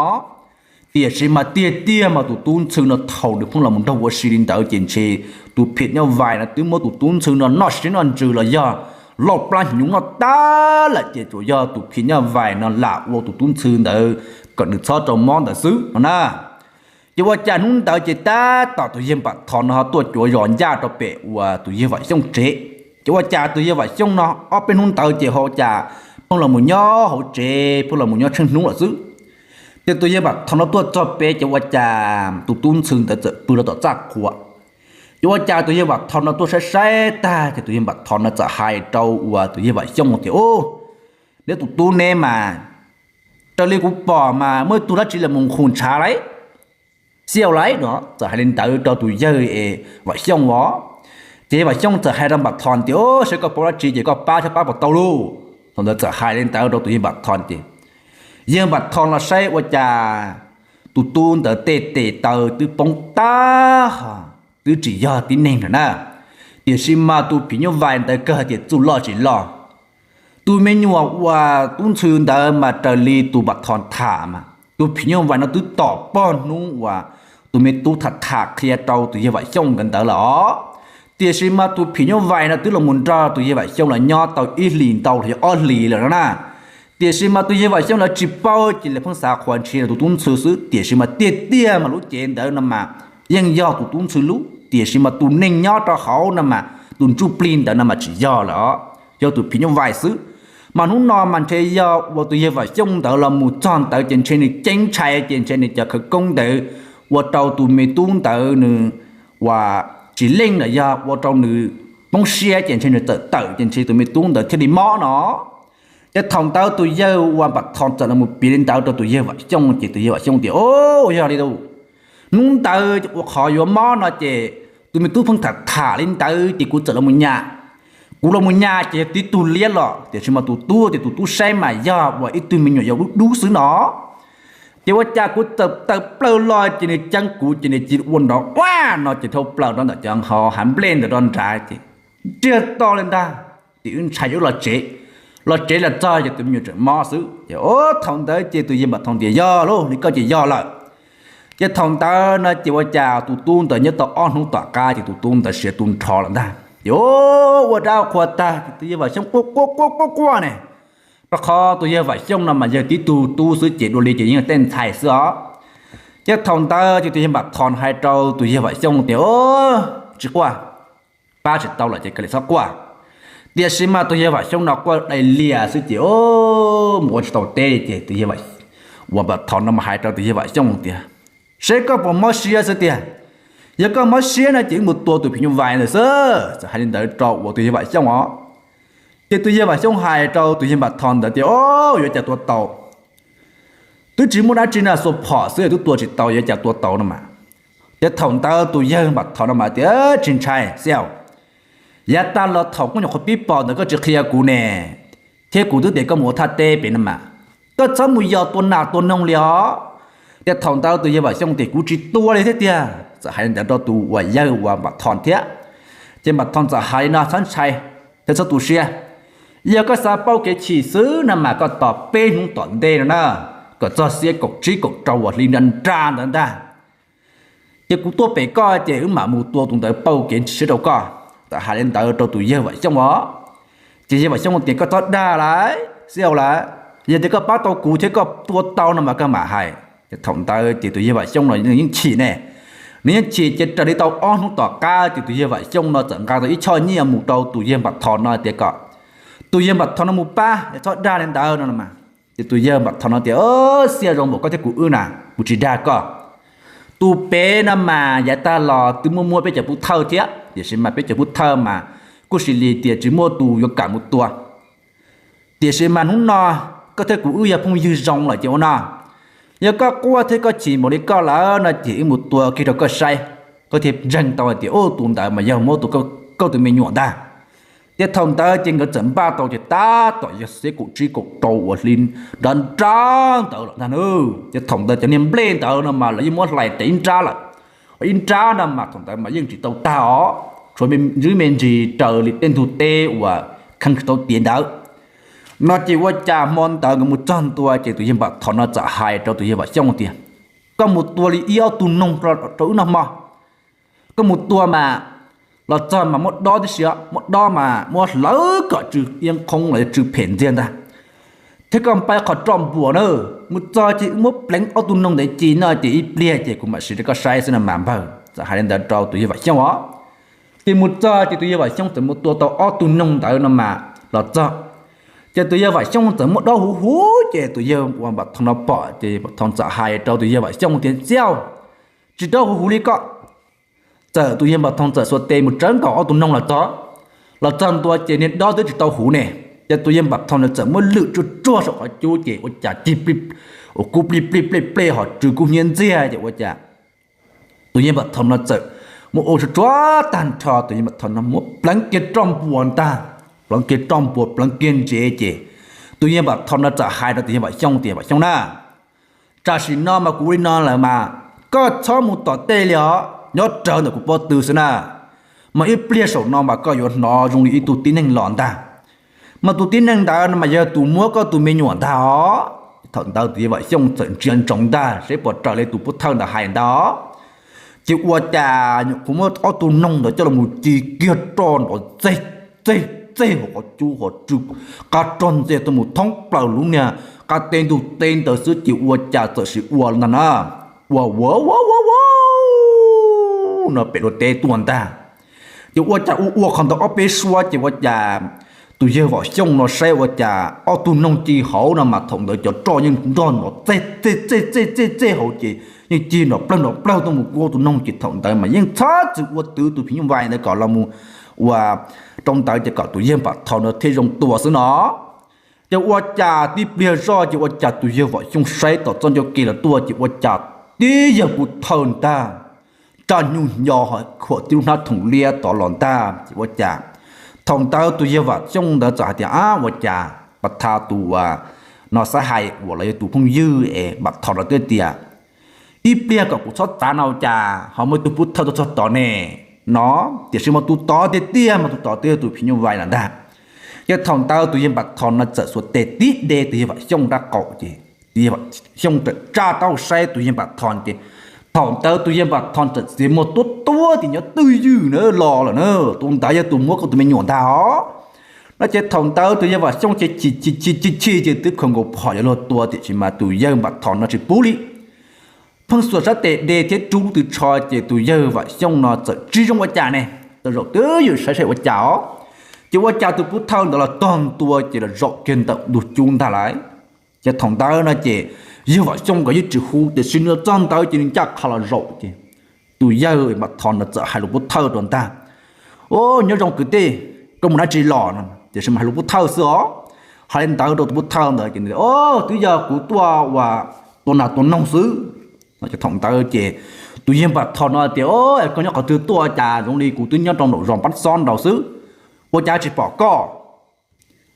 Tiam sis mas tiag tiag mas tus tub ntxhw no thaum nws pheej los mus nrog ua si li ntawd ces ntshe tus phim nyuj vais no twb muab tus tub ntxhw no noj siab noj ntsws los yog lauj plab hnyuv noj tag lawm ces tsuas yog tus phim nyuj vais no lam ua tus tub ntxhw ntawd kom nws txhob rau mob ntawd xwb no na. Ces ua cas hnub ntawd ces tab tom tus yawg Npam Thoj no ho tuaj cuav zos ncaj rau pem uas tus yawg Vam Xyooj tsev. Ces ua cas tus yawg Vam Xyooj no ob peb hnub ntawd ces ho cas pheej los mus nyob hauv tsev pheej los mus nyob tsheej hnub lawm xwb. Ces tus yawg Npam Thoj no tuaj txog pem ces ua cas tus tub ntxhw ntawd txawm pw rau tom txaj qhua. Ces ua cas tus yawg Npam Thoj no tuaj saib saib tag ces tus yawg Npam Thoj no txawm hais rau uas tus yawg Vam Xyooj tias, Ub, neb tus tub neb mas raws li kuv pom mas muaj ib tug dab tsi los mus nqhus ntshav lawm, xiau lawm no. Txawm hais li ntawd rau tus yawg Vam Xyooj os. Ces yawg Vam Xyooj txawm hais rau Npam Thoj tias, Ub, seb koj paub dab tsi ces koj pab thiab pab puas tau lauj? Thaum ntawd txawm hais li ntawd rau tus yawg Npam Thoj ces yawg Npam Thoj los saib ua cas tus tub ntawd tej tes taw twb poob tag, twb tsis yog tib neeg lawm na. Tiam sis mas tus phim nyuj vais ntawd kawg tias txuj loj tsis loj. Tus me nyuam uas tub ntxhw ntawd mas raws li tus Npam Thoj tham mas tus phim nyuj vais no twb tom pog hnub uas tus me tub tham tham qhia rau tus yawg Vam Xyooj nkawd ntawd lawm os. Tiam sis mas tus phim nyuj vais no twb los mus nrog tus yawg Vam Xyooj los nyob tau ib hlis ntau los yog ob hlis lawm no na. Tiam sis mas tus yawg Vam Xyooj lawv tsis paub ces lawv pheej xav qhuas ntshis rau tus tub ntxhw xwb, tiam sis mas tiag tiag mas lub cev ntawd no mas yeej yog tus tub ntxhw lub, tiam sis mas tus neeg nyob rau hauv no mas tus ntsuj plig ntawd no mas tsis yog lawm os, yog tus phim nyuj vais xwb. Mas hnub no mas ntshe yog uas tus yawg Vam Xyooj ntawd los mus txog ntawd ces ntshe nws ceeb ntshai ces ntshe nws cov khawv koob ntawd ua rau tus me tub ntawd nws uas tsis leej los yog ua rau nws poob siab ces ntshe nws txawm tawm ces ntshe tus me tub ntawd thiaj li mob no. Ces thaum ntawd tus yawg uas Npam Thoj txawm los mus piav li ntawd rau tus yawg Vam Xyooj ces tus yawg Vam Xyooj tias, Au, yog li ntawd, hnub ntawd ua qhov yuav mob no ces tus me tub pheej tham tham li ntawd ces kuv txawm los mus nyas. Kuv los mus nyas ces yog tib tug liab los, tiam sis mas tus tub tias tus tub saib mas yog uas ib tug me nyuam yaus dub dub xwb no. Ces ua cas kuv txawm tawm plaws los ces nws ceeb kuv ces nws cia li ua nrov ua no ces dhau plaws rau ntawm cov hav nplej ntawd rau nrad ces ntsiag to li ntag. Ces wb ntshai wb los tsev, los tsev los txog ces tus me nyuam tseem mob xwb ces thaum ntawd ces tus yawg Npam Thoo tias yog lauj, li koj ces yog lawm. Ces thaum ntawd no ces ua cas tus tub ntawd nyob tau ob hnub tom qab ces tus tub ntawd siav tu nrho lawm ntag. Ces ua dab qhua tag ces tus yawg Vam Xyooj quaj quaj quaj quaj ne, rau qhov tus yawg Vam Xyooj no mas yog tib tug tub xwb ces dua li ces yeej tej ntxhais xwb os. Ces thaum ntawd ces tus yawg Npam Thoo hais rau tus yawg Vam Xyooj tias tsis quaj, pab tsis tau lawm ces kawg li txhob quaj. Tiam sis mas tus yawg Vam Xyooj no quaj dai lias xwb ces mus ua tsis tau teb li ces tus yawg uas Npam Thoo no mas hais rau tus yawg Vam Xyooj tias seb koj puas mob siab xwb tiag, yog koj mob siab no ces wb mus tua tus phim nyuj vais ntawd xwb. Txawm hais li ntawd rau uas tus yawg Vam Xyooj os. Ces tus yawg Vam Xyooj hais rau tus yawg Npam Thoo ntawd tias o, yuav cas tua tau, twb tsis muaj dab tsi na, xuas phom xwb twb tua tsis tau, yuav cas tua tau no mas. Ces thaum ntawd tus yawg Npam Thoo no mas tias tsis ntshai xwb, yav tag los thaum koj nyuam qhuav pib pom ntawd koj tsis qhia kuv ne, thiab kuv twb tias koj mus ua thaj teb pem no mas, koj txhob mus yos tua nas tua noog li os. Ces thaum ntawd tus yawg Vam Xyooj tias kuv tsis tua li thiab tiag. Txawm hais li ntawd rau tus uas yawg uas Npam Thoo thiab. Ces Npam Thoo txawm hais li no txhob ntshai thiab txhob tu siab, yog koj xav pauj kev chim xwb no mas koj tos peb hnub tom ntej no na, kom txog xiab kaum tsib kaum rau uas hli nra nra ntawd ntag, ces kuv tuaj pem koj ces wb mam mus tua tus ntawd pauj kev chim siab rau koj. Txawm hais li ntawd rau tus yawg Vam Xyooj os. Ces yawg Vam Xyooj tias koj txhob dag lawm xwb lawm, yog tias koj pab tau kuv thiab koj tua tau no mas koj mam hais. Ces thaum ntawd ces tus yawg Vam Xyooj no nws yeej chim ne, nws yeej chim ces raws li tau ob hnub tom qab ces tus yawg Vam Xyooj no txawm nqa tau ib choj nyiaj mus rau tus yawg Npam Thoo no tias kom tus yawg Npam Thoo no mus pab, txhob dag li ntawd no. Ces tus yawg Npam Thoo no tias xiab zoo npaum koj thiab kuv wb na, kuv tsis dag koj. Tus pem no mas yav tag los twb muaj muab peb cov pub thawj thiab, tiam sis mas peb cov pub thawj mas kuj sis li tias tsis muaj tus yuav kam mus tua. Tiam sis mas hnub no koj thiab kuv wb yog phooj ywg zoo lawm ces ua no, yog koj quaj thiab koj chim npaum li koj lawm no ces wb mus tua kiag rau koj saib, koj thiaj ntseeg tau tias tus ntawd mas yog muab tua koj tus me nyuam ntag. Ces thaum ntawd ces nkawd txawm npaj tau ces tab tom yog xiab kaum tsib kaum rau uas hli nrov nrov ntawd los ntag na. Ces thaum ntawd cov niag nplej ntawd no mas lawv yeej muab hlais tes ib nrab lawm, ib nrab no mas thaum ntawd mas yeej tsis tau tag os, tshuav me ntsis raws li tej ntug teb uas kheej tsis tau tiav ntawd no. Ces ua cas hmo ntawd nkawd mus txog ntua ces tus yawg Npam Thoo no txawm hais rau tus yawg Vam Xyooj tias koj mus tua li ib ob tug noog rau wb noj hmo. Koj mus tua mas los txog mas muab dob tib si, muab dob mas muab hlawv kom tsw iab qhoob los yog tsw phem ntxiag ntag, thiab koj npaj qhov roj npuas na, mus txog ces wb muab pleev ob tug noog ntawd ci no ces ib pliag ces kuv mam siv rau koj saib xwb no mas npawg. Txawm hais li ntawd rau tus yawg Vam Xyooj os. Ces mus txog ces tus yawg Vam Xyooj txawm mus tua tau ob tug noog ntawd no mas los txog, ces tus yawg Vam Xyooj txawm muab dob huv huv ces tus yawg uas Npam Thoo no pom ces Npam Thoo txawm hais rau tus yawg Vam Xyooj tias xiab, tsis dob huv huv li koj. Txawm tus yawg Npam Thoo txawm xuas tes mus tsawb nkaus ob tug noog los txog, los txog ntua ces niag dob twb tsis tau huv ne, ces tus yawg Npam Thoo txawm muab lwm tsuag tsuag saum qhov cub ces ua cas cig plig, ua kub plig plig plej plej ho tsw kub hnyiab ntxiag ces ua cas tus yawg Npam Thoo no txawm muab ua tsuag tsuag tag nrho, tus yawg Npam Thoo no muab pleev kiag roj npuas ntag, pleev kiag roj npuas pleev kiag ntsev ces tus yawg Npam Thoo no txawm hais rau tus yawg Vam Xyooj tias Vam Xyooj na, tam sim no mas kuv ua li no lawm mas koj txhob mus tom tej li os, nyob rawv ntawm kuv pob tw xwb na, mas ib pliag saum no mas koj yuav hnov zoo li ib tug tib neeg los ntag, mas tus tib neeg ntawd no mas yog tus muab koj tus me nyuam ntag os. Thaum ntawd tus yawg Vam Xyooj txawm ntsia ntsoov ntag seb puas raws li tus pub thawj ntawd hais ntag os. Ces ua cas nyuam qhuav muab ob tug noog ntawd coj los mus ci kiag roj nrov txeg txeg txeg hauv qhov cub ho tsw qab rog ntxiag tuaj mus thoob plaws lub niag qab teb ntug teb ntawd xwb ces ua cas txawm sim ua ntag na, ua ua ua ua ua no pem luag teb tuaj ntag. Ces ua cas ua ua qhov ntawd ob peb suab ces ua cas tus yawg Vam Xyooj no saib ua cas ob tug noog ci hauv no mas thaum ntawd cov roj yeej nrog nrov txeg txeg txeg txeg txeg txeg hauv ces yeej ci nrov plawg nrov plawg tuaj mus ua tus noog ces thaum ntawd mas yeej txhob txwm ua twv tus phim nyuj vais ntawd kom los mus ua rau ntawd ces kom tus yawg Npam Thoo no thiaj zoo tua xwb no. Ces ua cas tib pliag zoj ces ua cas tus yawg Vam Xyooj saib tom txoj ncauj ke los tuaj ces ua cas tib yawg pub thawj ntag, tso nyuj nyo khuam tib lub hnab thoom liab tod los ntag. Ces ua cas thaum ntawd tus yawg Vam Xyooj ntawd txawm hais tias, Ab, ua cas Npam Thoj tus no xav hais uas los yog tus phooj ywg es Npam Thoj no twb tias, Ib pliag kom kuv txhob txav no ua cas ho muaj ib tug pub thawj tuaj txog tod ne, no. Tiam sis mas tus tod tiag tiag mas tus tod twb yog tus phim nyuj vais lawm ntag. Ces thaum ntawd tus yawg Npam Thoj no txawm xuas tes tib de tus yawg Vam Xyooj rab qaum ces tus yawg Vam Xyooj txawm tsa taub hau saib tus yawg Npam Thoj ces thaum ntawd tus yawg Npam Thoj txawm txiav muag tuab tuab tias, Nyob twj ywm na, los lawm na, tus ntawd yog tus muab koj tus me nyuam ntag os. No ces thaum ntawd tus yawg Vam Xyooj ces chim chim chim chim chim ces twb khaws nkaus phom yuav luag tua tiam sis mas tus yawg Npam Thoj no tsis pub li. Pheej xuas sab tes de thiab rub lub tw tsho ces tus yawg Vam Xyooj no txawm tsis zoo ua cas ne, txawm zaum twj ywm saib saib ua cas os. Ces ua cas tus pub thawj ntawd los tog ntua ces los zaum kiag ntawm ntug cub ntag lauj. Ces thaum ntawd no ces yawg Vam Xyooj nkawd yeej tsis hu tiam sis nws txog ntawd ces nws ncaj qha los zaum ces tus yawg Npam Thoj no txawm hais lus pub thawj rau ntag, Au, nyob zoo kwv tij, koj mus dab tsi los no? Tiam sis mas hais lus pub thawj xwb os. Hais li ntawd rau tus pub thawj ntawd ces, Au, twb yog kuv tuaj ua tua nas tua noog xwb. Ces thaum ntawd ces tus yawg Npam Thoj no tias, Au, koj nyob qhov twg tuaj cas zoo li kuv twb nyob rau nraum zos Pab Xob nraud xwb, ua cas tsis pom koj?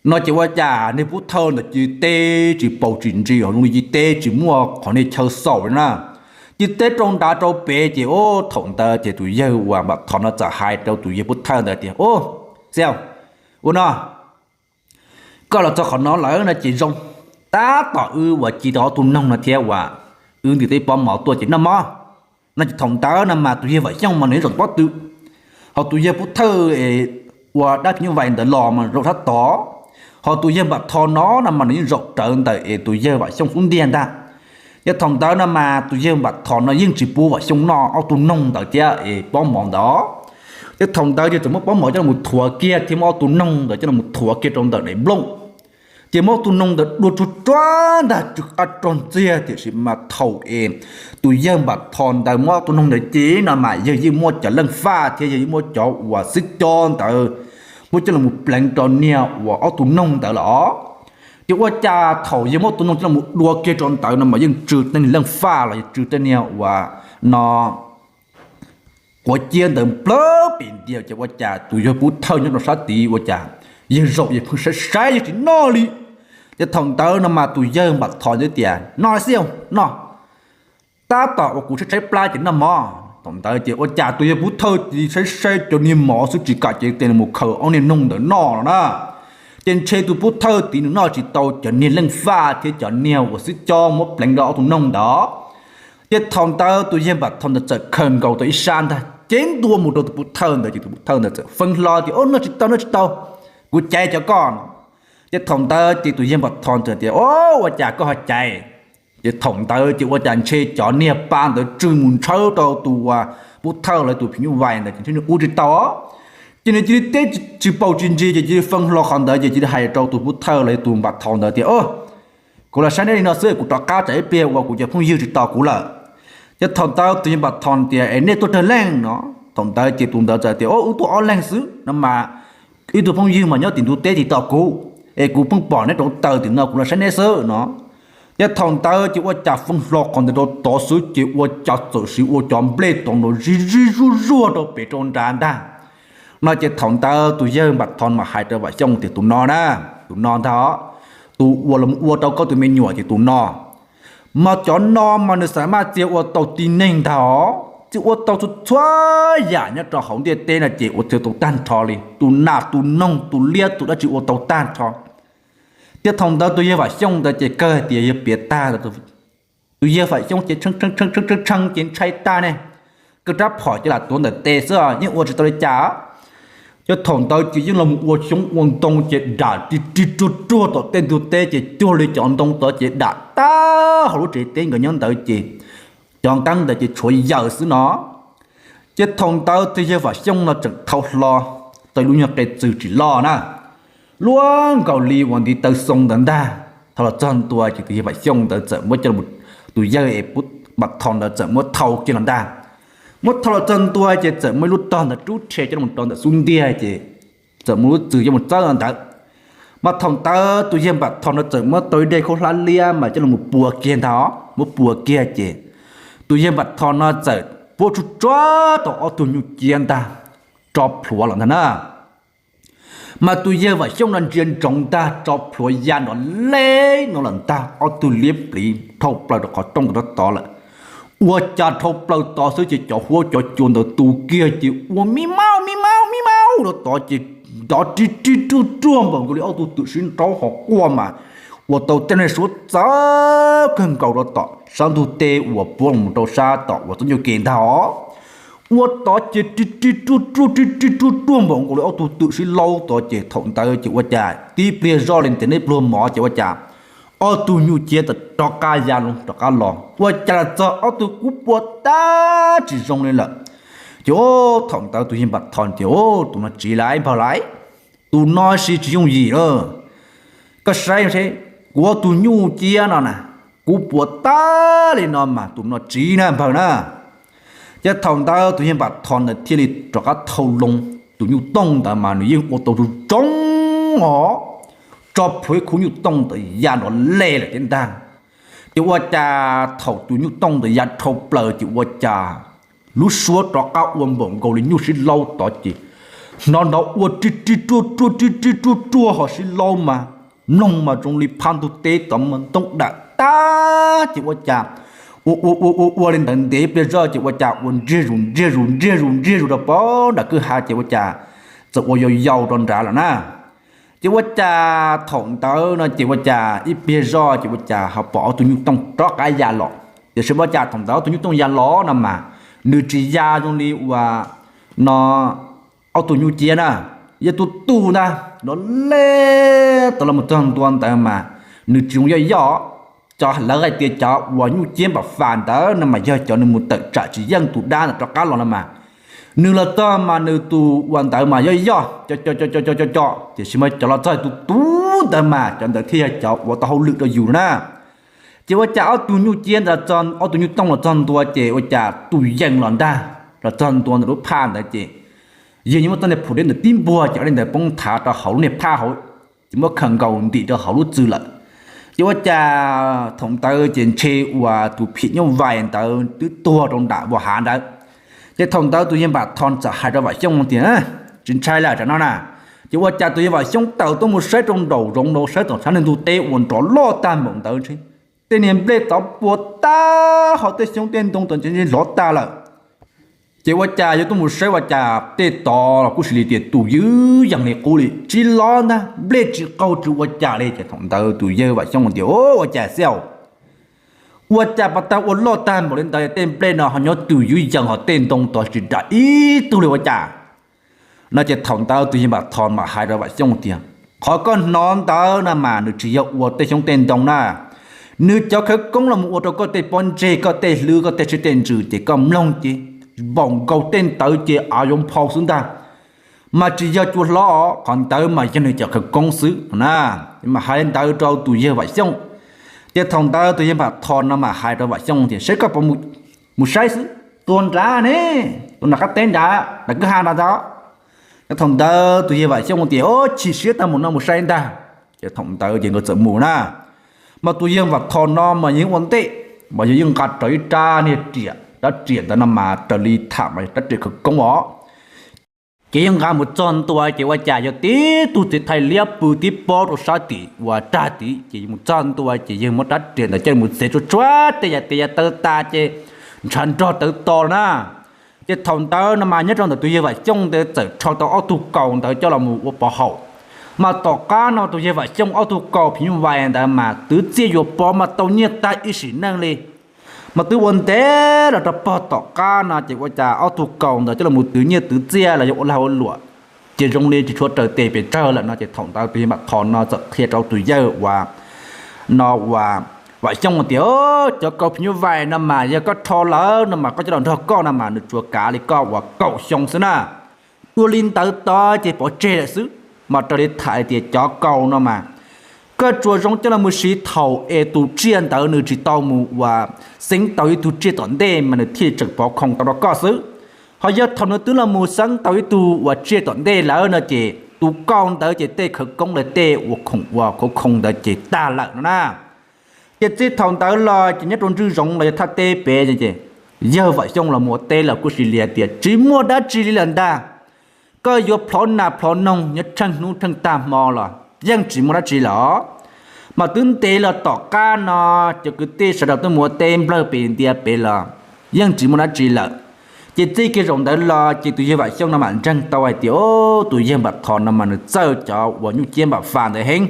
No ces ua cas niag pub thawj ntawd cia li teb tsis paus tsis ntsis, zoo li cia li teb tsis muaj qhov niag chaw xaus li na. Cia li teb rau nrad rau pem ces, au, thaum ntawd ces tus yawg uas Npam Thoj no txawm hais rau tus yawg pub thawj ntawd tias, Au, xiaus, ua no, koj los txog qhov no lawm no ces zoo, tab tom wb ua ci tau ob tug noog no thiab uas wb ntim tau ib pob mov tuaj ces noj mov. No ces thaum ntawd no mas tus yawg Vam Xyooj mas nws zaum pob tw, ho tus yawg pub thawj uas dab phim nyuj vais ntawd los mas zaum sab tod, ho tus yawg Npam Thoj no no mas nws yeej zaum rawv ntawm es tus yawg Vam Xyooj xub ntiag ntag. Ces thaum ntawd no mas tus yawg Npam Thoj no yeej tsis pub Vam Xyooj noj ob tug noog ntawd thiab es pob mov ntawd. Ces thaum ntawd ces txawm muab pob mov coj los thuav kiag thiab muab ob tug noog ntawd coj los thuav kiag rau ntawm daim nplooj. Ces muab ob tug noog ntawd dua tsuag tsuag ntag tsw qab rog ntxiag tiam sis mas thaum es tus yawg Npam Thoj ntawd muab ob tug noog ntawd ci no mas yawg yeej muab cov leej faj thiab yawg yeej muab cov uas xwb cob ntawd muab coj los pleev rau niag uas ob tug noog ntawd lawm. Ces ua cas thaum yawg muab ob tug noog coj los dua kiag rau ntawd no mas yeej tsw tej niag leej faj los yog tsw tej niag uas no quav ciab ntawd nplawg pem ntiag. Ces ua cas tus yawg pub thawj nyob rau sab tid ua cas yawg zaum yawg pheej saib saib yawg tsis noj li. Ces thaum ntawd no mas tus yawg Npam Thoj ntawd tias, Noj xwb, noj, tab tom uas kuv tshaib tshaib plab ces noj mov. Thaum ntawd ces ua cas tus yawg pub thawj cia li saib saib cov niag mov xwb tsis kam cev tes los khaws ob niag noog ntawd noj no na. Ces ntshe tus pub thawj tid nws noj tsis tau cov niag leej faj thiab cov niag uas xwb cob muab pleev rau ob tug noog ntawd. Ces thaum ntawd tus yawg Npam Thoj ntawd txawm khaws nkaus tau ib sab ntag cev ntua mus rau tus pub thawj ntawd ces tus pub thawj ntawd txawm feeb hlo tias, Au, noj tsis tau, noj tsis tau, kuv caiv cov koj. Ces thaum ntawd ces tus yawg Npam Thoj ntawd tias, Au, ua cas koj ho caiv? Ces thaum ntawd ces ua cas ntshe cov niag pa ntawd tsw mus ntshawb rau tus uas pub thawj los tus phim nyuj vais ntawd ces ntshe nws ua tsis tau. Ces nws cia li teb tsis paus tsis ntsis ces cia li feeb hlo qhov ntawd ces cia li hais rau tus pub thawj los tus Npam Thoj ntawd tias, Kuv los saib neb li no xwb, kuv rov qab tsam ib pliag uas kuv cov phooj ywg tsis tos kuv lawm. Ces thaum ntawd tus yawg Npam Thoj tias, Es nej tuaj tsawg leej no? Thaum ntawd ces tus ntawd txawm tias, Au, wb tuaj ob leeg xwb no mas ib tug phooj ywg mas nyob tim ntug teb tsis tos kuv, es kuv pheej pom neb rau taws tim no kuv los saib neb xwb no. Ces thaum ntawd ces ua cas feeb hlo qhov ntawd rau tod xwb ces ua cas txawm sim ua cov nplej tod nrov zig zig zuag zuag rau pem rau nrad ntag. No ces thaum ntawd tus yawg Npam Thoj mas hais rau Vam Xyooj tias, Tus no na, tus no ntag, tus uas los ua rau koj tus me nyuam ces tus no. Mas cov no mas nws xam maj txia ua tau tib neeg ntag os, txia ua tau txhua txhua yam nyob rau hauv ntiaj teb no ces ua txia tau tag nrho li, tus nas tus noog tus liab tus dab tsi ua tau tag nrho. Thiab thaum ntawd tus yawg Vam Xyooj ntawd ces kawg tias yawg piav tag, tus yawg Vam Xyooj ces tshee tshee ces ntshai tag ne, kawg rab phom ces lam tuav ntawm tes xwb yeej ua tsis tau li cas. Ces thaum ntawd ces yeej los ua xyoob ua ntoo ces dam ri ri ruag ruag tom tej ntug teb ces cuag li cov ntoo tod ces dam tag hauv lub tsev teb nkawd nyob ntawd ces cov nqeeb ntawd ces tshuav yaws xwb no. Ces thaum ntawd tus yawg Vam Xyooj no tseem thau hlo tau lub nyuag qe txwm tsis loj na, luaj nkaus li uas ntiv taw xoo ntawd ntag. Thau los txog ntua ces tus yawg Vam Xyooj ntawd txawm muab coj, tus yawg es Npam Thoj ntawd txawm muab thau kiag los ntag. Muab thau los txog ntua ces txawm muaj ib lub tog ntawd rub rhe coj los rau ntawm xub ntiag ces txawm muaj lub txwm coj mus txawb ntawd. Mas thaum ntawd tus yawg Npam Thoj no txawm muab tau ib daim khaub hlab liab mas coj los pua kiag ntag, muab pua kiag ces tus yawg Npam Thoj no txawm puab tsuj tsuag tau ob tug nyuj ciab ntag, tso plhuav lawm ntag na. Mas tus yawg Vam Xyooj no ntsia ntsoov ntag, tso plhuav ya nrov leb no lawm ntag, ob tug liab pliv dhau plaws rau qhov rooj ntawd rau tod lawm. Ua cas dhau plaws tod xwb ces cov huab cov cua ntawd tu kiag ces ua mi mauj mi mauj mi mauj rau tod ces nrov ri ri ruaj ruaj npaum nkaus li ob tug twm sib nraub hos quaj mas ua tau tej neeg suav txawv kawg nkaus rau tom sab ntug teb uas puab los rau sab tom uas txob ncauj ke ntag os. Ua tod ces ri ri ruaj ruaj ri ri ruaj ruaj npaum nkaus li ob tug twm sib laub tod ces thaum ntawd ces ua cas tib pliag zoj li ntev nej pluag mov ces ua cas ob tug nyuj ciab rov qab ya los rov qab los, ua cas los txog ob tug kub pua tag tsis zoo li lawm. Ces thaum ntawd tus yawg Npam Thoj tias, Tus no tsiv lawm npawg lawm, tus no sis tsis yooj yim lawm. Koj saib seb, kuv ob tug nyuj ciab no na, kub pua tag li no mas tus no tsiv na npawg na. Ces thaum ntawd tus yawg Npam Thoj ntawd thiaj li rov qab thau loo tus nyuj tooj ntawd mas nws yeej ua tau zoo zoo os, tso plhuav ib khub nyuj tooj ntawd ya nrov leb lawm thiab ntag. Ces ua cas thaum tus nyuj tooj ntawd ya dhau plaws ces ua cas lub suab rov qab ua npaum nkaus li nyuj sib laub tod ces hnov nrov ua ri ri ruaj ruaj ri ri ruaj ruaj hos sib laub mas mloog mas zoo li phab ntug teb tod mas ntoo dawm tag ces ua cas ua ua ua ua ua li ntawd ntev pliag zoj ces ua cas ua ntsiag zus ntsiag zus ntsiag zus ntsiag zus rau pem nram kwj ha ces ua cas txawm ua yau yau rau nrad lawm na. Ces ua cas thaum ntawd no ces ua cas ib pliag zoj ces ua cas ho pom ob tug nyuj tooj rov qab ya los, tiam sis ua cas thaum ntawd ob tug nyuj tooj ya los no mas nws tsis ya zoo li uas no ob tug nyuj ciab na, yog tus tus ntag nrov leb tau los mus txog ntua ntawd mas nws tsis zoo yoj yoj. Cov lawv hais tias cov uas nyuj ciab npam fas ntawd no mas yog cov nws mus tawm tsam tsis yeej tus dab ntawd rov qab los no mas nws los txog mas nws tus uas ntawd mas yoj yoj co co co co co co, tiam sis mas cov los txog tus tus ntawd mas cov ntawd thiaj yog cov ua tau hauj lwm rau yus na. Ces ua cas ob tug nyuj ciab ntawd, ob tug nyuj tooj los txog ntua ces ua cas tus yees los ntag, los txog ntua ntawm lub phaj ntawd ces yog nws muab txoj niag phuam dej ntawd tib npuag ces ob li ntawd poob thav rau hauv lub niag phaj hauv, ces muab khaws nkaus ntim rau hauv lub txwm lawm. Ces ua cas thaum ntawd ces ntshe uas tus phim nyuj vais ntawd twb tuag rau nram vaj hav ntawd. Ces thaum ntawd tus yawg Npam Thoj txawm hais rau Vam Xyooj tias, Tsis ntshai lawm tam no na. Ces ua cas tus yawg Vam Xyooj tawm tuaj mus saib rau nraum zoov rau saib tom sab niag ntug teb uas nrov loj tag npaum ntawd ntshe tej niag nplej tod puas tag ho tej xyoob tej ntoo tod ntshe hlov tag lawm. Ces ua cas yuav tuaj mus saib ua cas tej tod los kuj sis li tias tus ywj yees li qub li tsis hlov ntag, nplej tsis qaug tsis ua cas li. Ces thaum ntawd tus yawg Vam Xyooj tias, Ua cas xwb, ua cas pas tag ua loj tag npaum li ntawd tej nplej no ho nyob tus ywj yees ho tej ntoo tod tsis ram ib tug li ua cas? No ces thaum ntawd tus yawg Npam Thoj mam hais rau Vam Xyooj tias, Qhov koj hnov ntawd no mas nws tsis yog ua tej xyoob tej ntoo na, nws cov khawv koob los mus ua rau koj tej pob ntseg koj tej hlwb koj tej siab tej ntsws ces koj mloog ces npaum nkaus tej ntawd ces av yuav nphau xwb ntag. Mas tsis yog cua hlob, qhov ntawd mas yog nws cov khawv koob xwb na. Mas hais li ntawd rau tus yawg Vam Xyooj. Ces thaum ntawd tus yawg Npam Thoj no mas hais rau Vam Xyooj tias, Saib koj puas mus saib xwb, tua nrad ne, tua nram qab teb nrad, nram kwj ha nrad ntag. Ces thaum ntawd tus yawg Vam Xyooj tias, Chim siab tag mus no mus saib ntag. Ces thaum ntawd ces nkawd txawm mus na. Mas tus yawg Vam Thoj no mas yeej ua ntej, mas yog yeej nqa rawv ib rab niag riam, rab riam ntawd no mas raws li tham mas yog rab riam khawv koob os. Ces yeej nqa mus txog ntua ces ua cas yog tib tug txiv thais liab pw tib pob rau sab tim uas rag tid, ces mus txog ntua ces yawg muab rab riam ntawd coj mus txiav tsuag tsuag tej yam tes yav tawv tas ces ntshav nrog tawv to na. Ces thaum ntawd no mas nyob rau ntawm tus yawg Vam Xyooj ntawd txawm rho tau ob tug kaus ntawd coj los mus ua pov haum. Mas tom qab no tus yawg Vam Xyooj ob tug kaus phim nyuj vais ntawd mas twv txiaj yuav pov mas tau nyiaj tag ib sim neej li. Mas twb ua ntev los rau pog tom qab no ces ua cas ob tug kaus ntawd coj los mus twv nyiaj twv txiaj los yog ua lag ua luam, ces zoo li tsis tshua raws tes pes tsawg lawm no ces thaum ntawd tus yawg Vam Thoj no txawm qhia rau tus yawg uas no uas Vam Xyooj tias, Cov kaus phim nyuj vais no mas yog koj rho lawm no mas koj coj los nrog koj no mas nws tsuas kav li koj uas kaum xyoo xwb na. Dua li ntawd tod ces pov tseg lawm xwb. Mas raws li tham tias cov kaus no mas koj tsuas zoo coj los mus siv thaum es tus tsiaj ntawd nws tsis tau mus uas xeeb tau ib tug tsiaj tom ntej mas nws thiaj tseem pov khoom tau rau koj xwb. Ho yog thaum nws twb los mus xeeb tau ib tug uas tsiaj tom ntej lawm no ces tus kaus ntawd ces tej khawv koob los tej uas khoom uas khov khoo ntawd ces tag lawm no na. Ces txij thaum ntawd los ces nyob rau ntswj zoov los yog thaj teb pem ces yawg Vam Xyooj los mus ua teb los kuj sis li hais tias tsis muaj dab tsi li lawm ntag. Koj yuav plhov nas plhov noog, yuav tsheej hnub tsheej tag hmo los yeej tsis muaj dab tsi lawm. Mas twb ntev los tom qab no cov kwv tij sawv daws tuaj mus ua teb nplawg pem ntias pem los yeej tsis muaj dab tsi lawm. Ces txij kiag zaum ntawd los ces tus yawg Vam Xyooj no mam ntseeg tau hais tias, o, tus yawg Npam Thom no mas nws txawj cov uas nyuj ciab npam fas ntawd heev.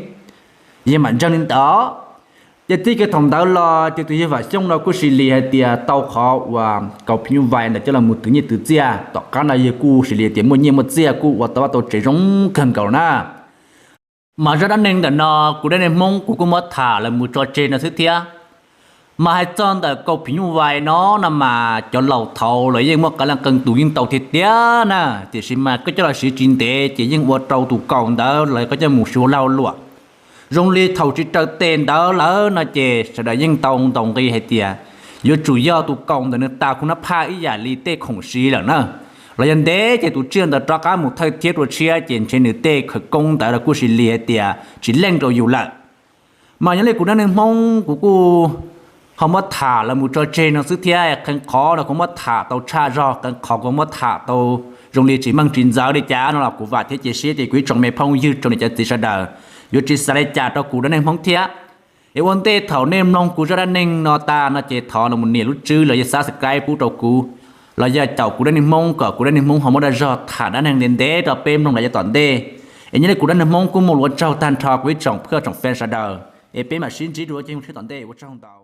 Yawg mam ntseeg li ntawd. Ces txij kiag thaum ntawd los ces tus yawg Vam Xyooj no kuj sis li hais tias tau qhov uas kaus phim nyuj vais ntawd coj los mus twv nyiaj twv txiaj. Tom qab no yawg kuj sis li tias muaj nyiaj muaj txiaj kuj ua tau vaj tau tsev zoo kawg nkaus na. Mas zaj dab neeg ntawm no kuv dab neeg Hmoob kuv kuj muab tham los mus tso tseg no xwb thiab. Mas hais txog ntawm kaus phim nyuj vais no no mas cov laus thaud los yeej muaj qee leej qee tus yeej tau tiag tiag na, tiam sis mas koj coj los siv tsis ntev ces yeej ua rau tus kaus ntawd los koj coj mus siv ua lag ua luam. Zoo li thaum tsis raws tes ntawd lawm no ces sawv daws yeej tau ntaus nqi hais tias yuav tsum yog tus kaus ntawd nws tas khub nab phaj ib yam li tej khoom siv lawm na, los yog ntev ces tus tsiaj ntawd rov qab mus thawj thiab rua tshiab ces ntshe nws tej khawv koob ntawd los kuj sis li hais tias tsis leej rau yus lawm. Mas yog li kuv dab neeg Hmoob kuv kuj ho muab tham los mus tso tseg no xwb thiab. Qee qhov no kuv muab tham tau tshaj zog, qee qhov kuv muab tham tau zoo li tsis meej tsis ntxaws li cas no los kuv vam thiab cia siab tias kuv ib tsoom me phooj ywg tsoom niam cov txiv sawv daws yuav tsis xav li cas rau kuv dab neeg Hmoob thiab. Es ua ntej thaum nej mloog kuv zaj dab neeg no tas no ces thov los mus nias lub tswb los yog subscribe pub rau kuv, los yog caum kuv dab neeg Hmoob kom kuv dab neeg Hmoob ho muaj dag zog tham dab neeg ntev ntev rau peb mloog lawm yav tom ntej. Es nyob li kuv dab neeg Hmoob kuj muaj lus ua tsaug tag nrho kuv ib tsoom phooj tsoom fan sawv daws. Es peb mam sib ntsib dua cov yooj tsheb tom ntej, ua tsaug ntau.